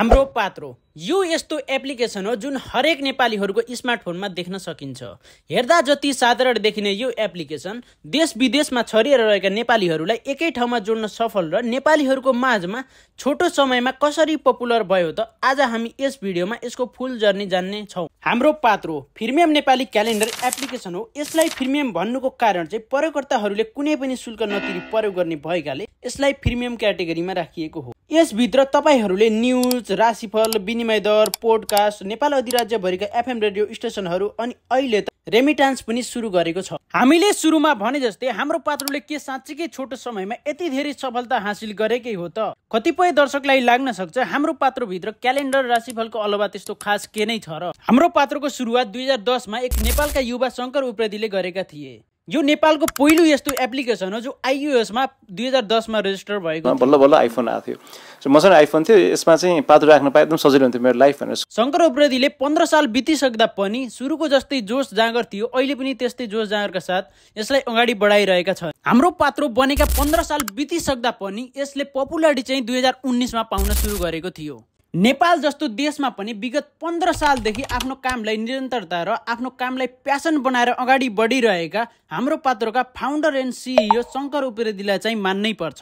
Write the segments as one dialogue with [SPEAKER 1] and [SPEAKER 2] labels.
[SPEAKER 1] हाम्रो पात्रो यो यस्तो एप्लिकेसन हो जुन हरेक नेपालीहरूको स्मार्टफोनमा देख्न सकिन्छ। हेर्दा जति साधारण देखिने यो एप्लिकेसन देश विदेशमा छरिएर रहेका नेपालीहरूलाई एकै ठाउँमा जोड्न सफल र नेपालीहरूको माझमा छोटो समयमा कसरी पपुलर भयो त आज हामी यस भिडियोमा यसको फुल जर्नी जान्ने छौं। हाम्रो पात्रो प्रिमियम नेपाली क्यालेन्डर एप्लिकेसन हो। यसलाई प्रिमियम भन्नुको कारण चाहिँ प्रयोगकर्ताहरूले कुनै पनि शुल्क नतिरी प्रयोग गर्ने भएकाले यसलाई प्रिमियम क्याटेगोरीमा राखिएको हो। यसभित्र तपाईहरूले न्युज, राशिफल, विनिमय दर, पोडकास्ट, नेपाल अधिराज्यभरिका एफएम रेडियो स्टेसनहरू अनि अहिले त रेमिटान्स पनि सुरु गरेको छ। हामीले सुरुमा भने जस्तै हाम्रो पात्रोले के साँच्चीकै छोटो समयमा यति धेरै सफलता हासिल गरेकै हो त? कतिपय दर्शकलाई लाग्न सक्छ हाम्रो पात्रोभित्र क्यालेन्डर, राशिफलको अलावा त्यस्तो खास के नै छ र? हाम्रो पात्रोको सुरुवात 2010 मा एक नेपालका युवा शंकर उप्रेतीले गरेका थिए। यो नेपालको पहिलो यस्तो एप्लिकेसन हो जो iOS मा 2010 मा रेजिस्टर भएको।
[SPEAKER 2] बल्ल बल्ल आइफोन आएको थियो। मसँग आइफोन थियो, यसमा चाहिँ पात्रो राख्न पाए एकदम सजिलो हुन्थ्यो मेरो लाइफ भनेर।
[SPEAKER 1] शंकर उप्रेतीले 15 साल बितिसक्दा पनि सुरुको जस्तै जोश जाँगर थियो, अहिले पनि त्यस्तै जोश जाँगरका साथ यसलाई अगाडि बढाइरहेका छन्। हाम्रो पात्रो बनेका 15 साल बितिसक्दा पनि यसले पपुलारिटी चाहिँ 2019 मा पाउन सुरु गरेको थियो। नेपाल जस्तो देशमा पनि विगत 15 सालदेखि आफ्नो कामलाई निरन्तरता र आफ्नो कामलाई प्यासन बनाएर अगाडि बढिरहेका हाम्रो पात्रोका फाउन्डर एन्ड सिइओ शंकर उप्रेतीलाई चाहिँ मान्नै पर्छ।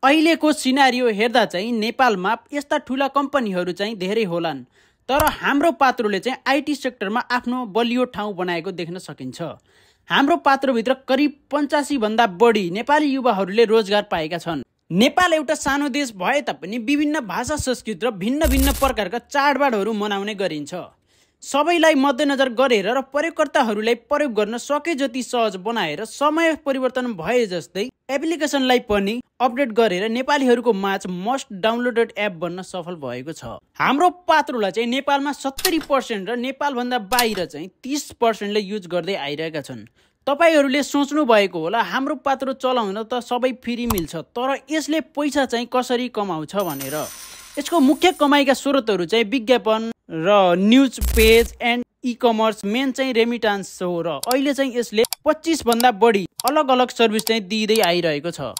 [SPEAKER 1] अहिलेको सिनारियो हेर्दा चाहिँ नेपालमा यस्ता ठुला कम्पनीहरू चाहिँ धेरै होलान्, तर हाम्रो पात्रोले चाहिँ आइटी सेक्टरमा आफ्नो बलियो ठाउँ बनाएको देख्न सकिन्छ। हाम्रो पात्रोभित्र करिब 85 भन्दा बढी नेपाली युवाहरूले रोजगार पाएका छन्। नेपाल एउटा सानो देश भए तापनि विभिन्न भाषा, संस्कृति र भिन्न भिन्न प्रकारका चाडबाडहरू मनाउने गरिन्छ। सबैलाई मध्यनजर गरेर र प्रयोगकर्ताहरूलाई प्रयोग गर्न सके जति सहज बनाएर समय परिवर्तन भए जस्तै एप्लिकेसनलाई पनि अपडेट गरेर नेपालीहरूको माझ मोस्ट डाउनलोडेड एप बन्न सफल भएको छ। हाम्रो पात्रोलाई चाहिँ नेपालमा 70% र नेपालभन्दा बाहिर चाहिँ 30%ले युज गर्दै आइरहेका छन्। तपाईहरूले सोच्नु भएको होला हाम्रो पात्रो चलाउन त सबै फ्री मिल्छ, तर यसले पैसा चाहिँ कसरी कमाउँछ भनेर। यसको मुख्य कमाइका स्रोतहरू चाहिँ विज्ञापन र न्युज पेज एन्ड ई-कमर्स, मेन चाहिँ रेमिटान्स हो र अहिले चाहिँ यसले 25 भन्दा बढी अलग अलग सर्भिस चाहिँ दिँदै आइरहेको छ।